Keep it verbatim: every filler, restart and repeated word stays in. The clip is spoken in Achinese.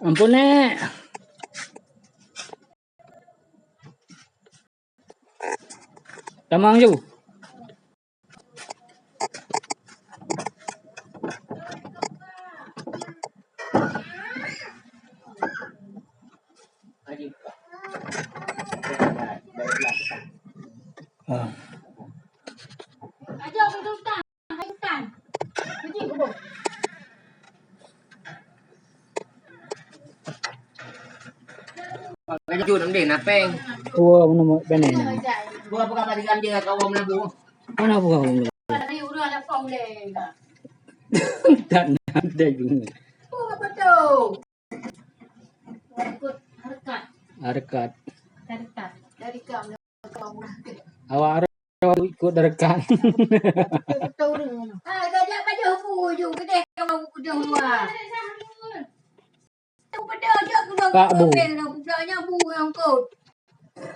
Ampun, Nek. Tamang ju. Jun, amdeh, napeng. Tua mana mau benen? Buka-buka bagi amdeh kat orang Melabu. Mana buka orang Melabu? Tadi urang ada pom deh. Tak ada juga. Oh, apa tu? Ikut harkat. Harkat. Tarikat. Tarikat. Awak harus ikut harkat. Betul-betul. Ah, gajak pajoh bu ju, kedeh kawan udah luar. Betul-betul, jok udah Pak Bu. Betul, budaknya bu yang kot.